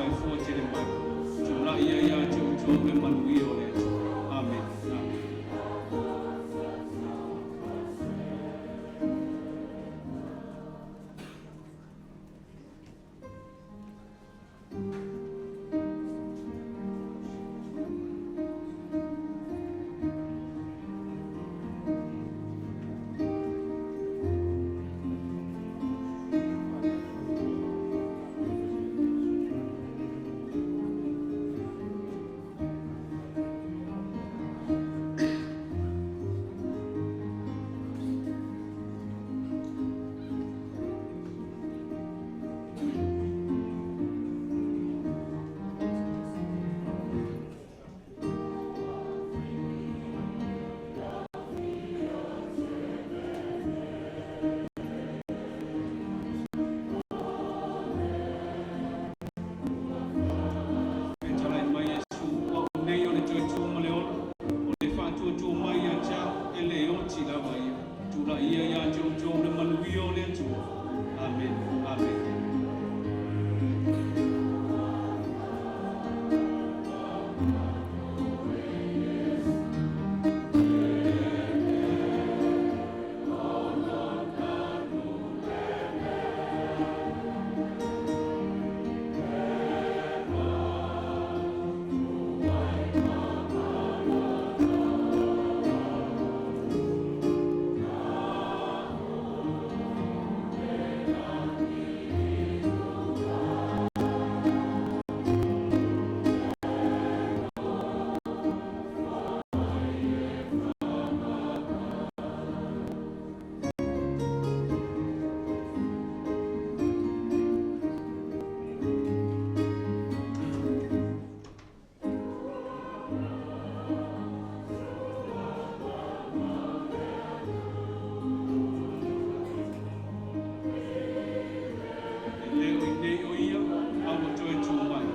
faasoifua tele mai. Tulai ia ia te outou le manuia o le Atua. Amene. Amene. Fetalai mai Iesu, o au nei o le toe tu ma le ola, o le faatuatua mai ia te au, e le oti lava ia. Tulai ia ia te outou le manuia o le Atua. Amene. Amene. E le o i inei o ia, a ua toe tu mai.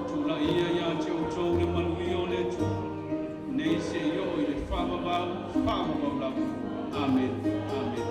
Tulai ia ia te outou le manuia o le Atua, nei seia oo i le faavavau, faavavau lava. Amene. Amene.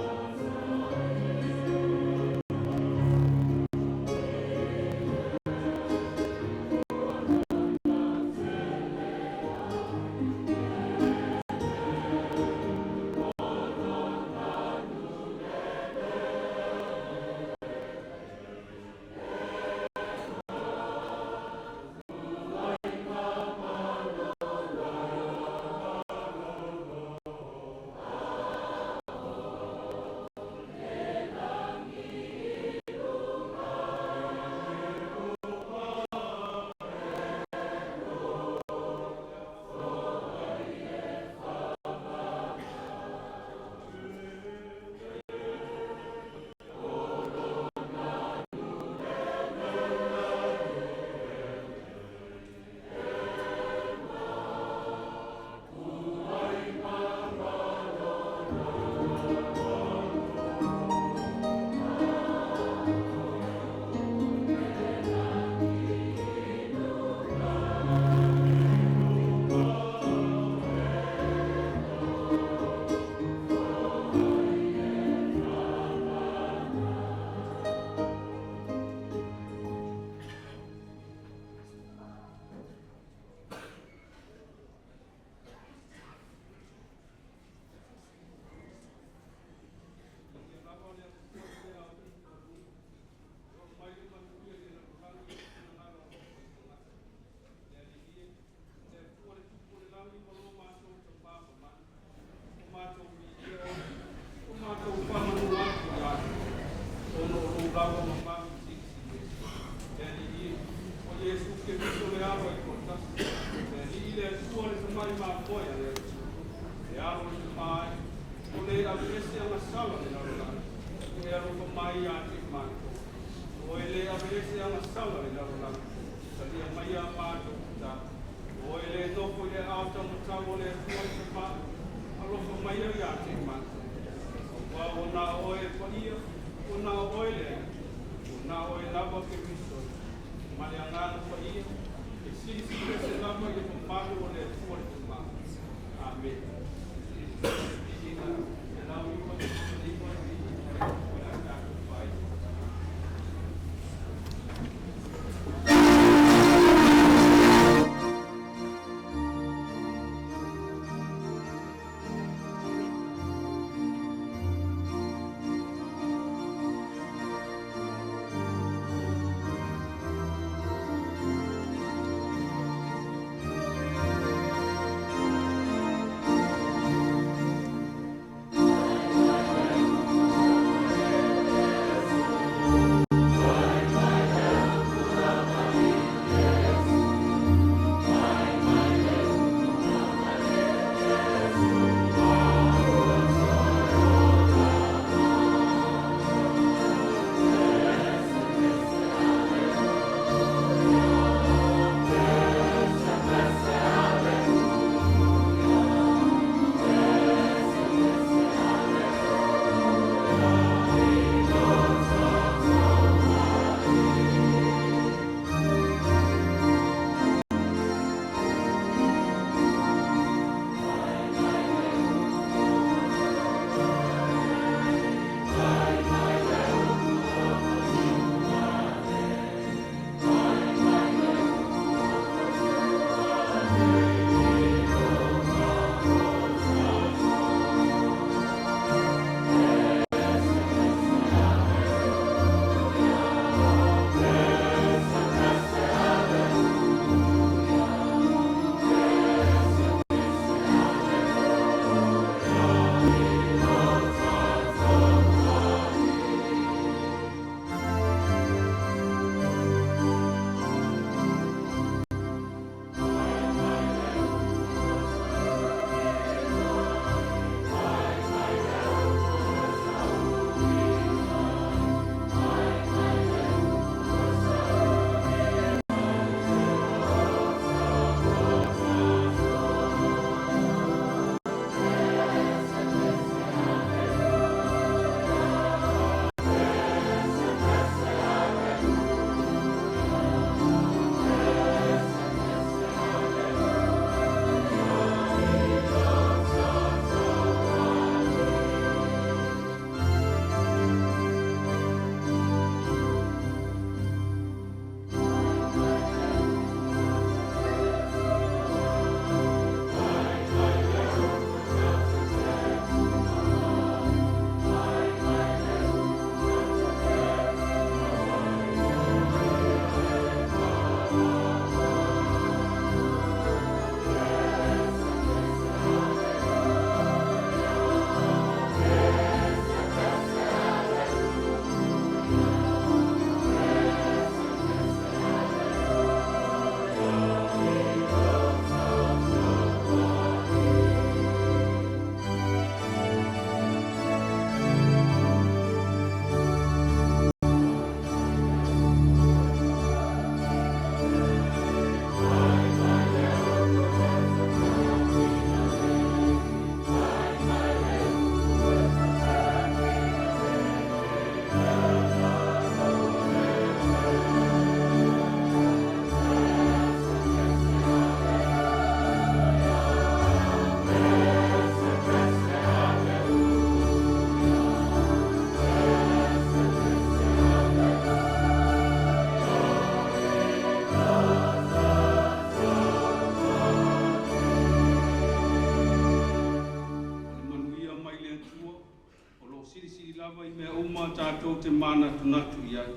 I mea uma tatou te manatunatu i ai,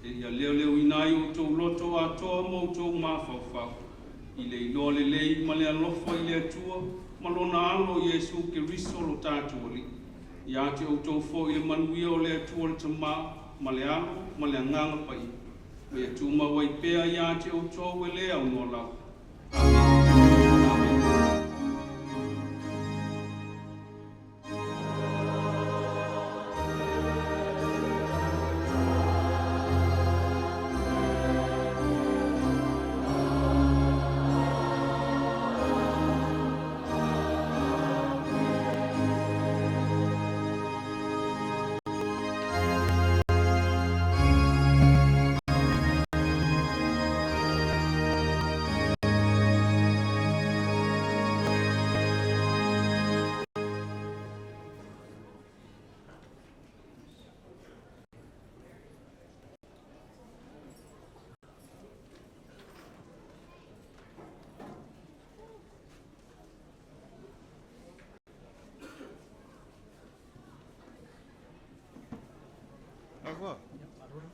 e ia leoleoina ai outou loto atoa ma outou mafaufau, i le iloa lelei ma le alofa i le Atua ma lona alo Iesu Keriso lo tatou Alii. Ia te outou foi le manuia o le Atua le Tamā ma le Alo ma le Agaga Paia, ma ia tumau ai pea ia te outou e le aunoa lava. Amene. Amene.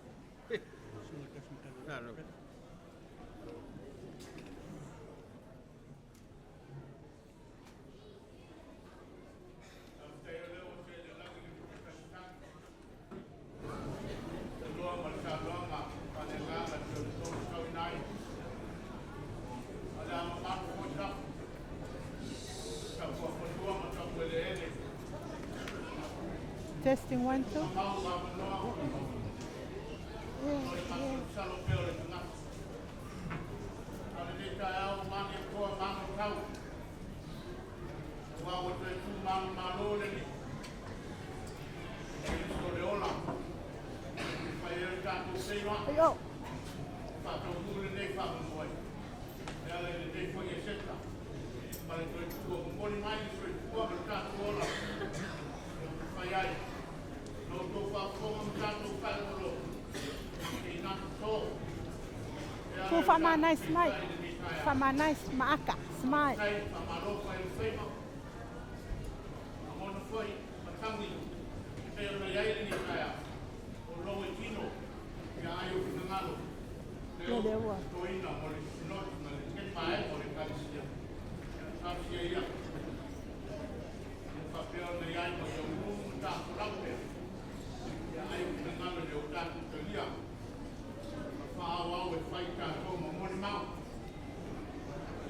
Testing one, two. Yo. Ku fa nice smile. Fa nice maaka. Smile. Ia lea ua.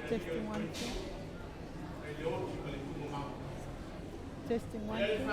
Testing one, two. Testing one, two.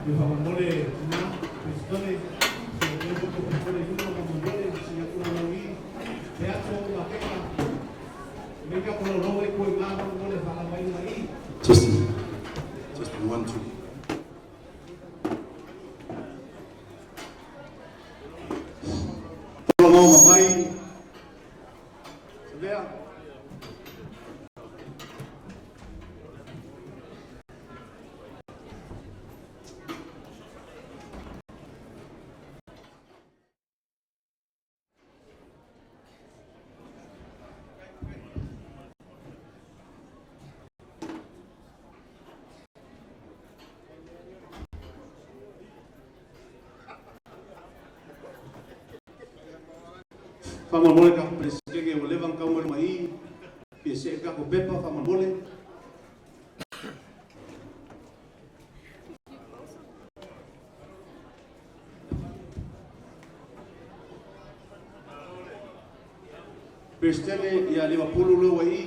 Le faamolemole ina Peresetene, se le poto popole i luma faamolemole se ia kula lau i le aso ma peka me ka kula lau e koe ngā faamolemole faalamaina i. Testing. Testing one, two. Polo mai. Sevea. Faamolemole le tatou Peresetene ua leva ona tatau ona mai i i, fia see le tatou pepa faamolemole. Peresetene ia Livappulu lea ua i i.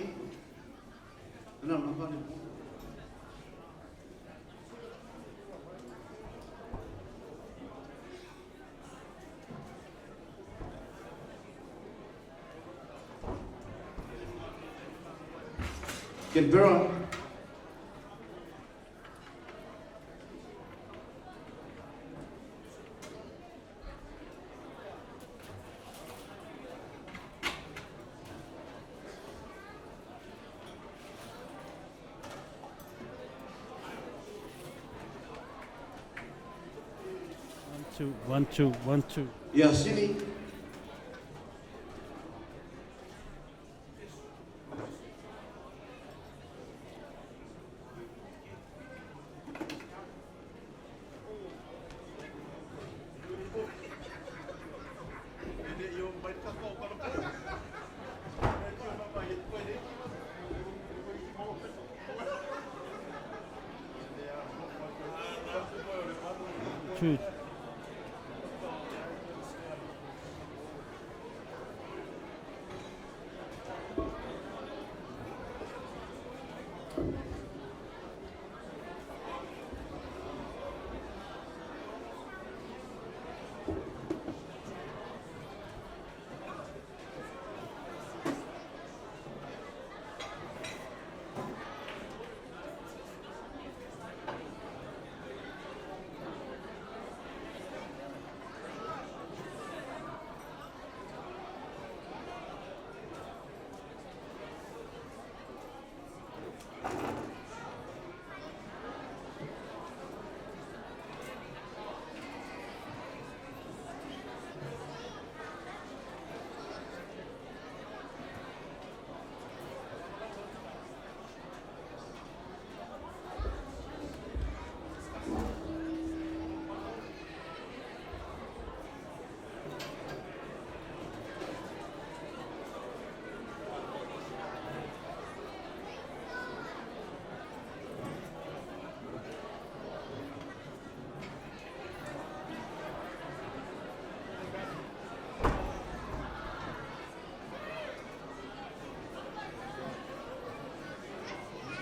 Canberra. One, two, one, two, one, two. Ia Sini. Two,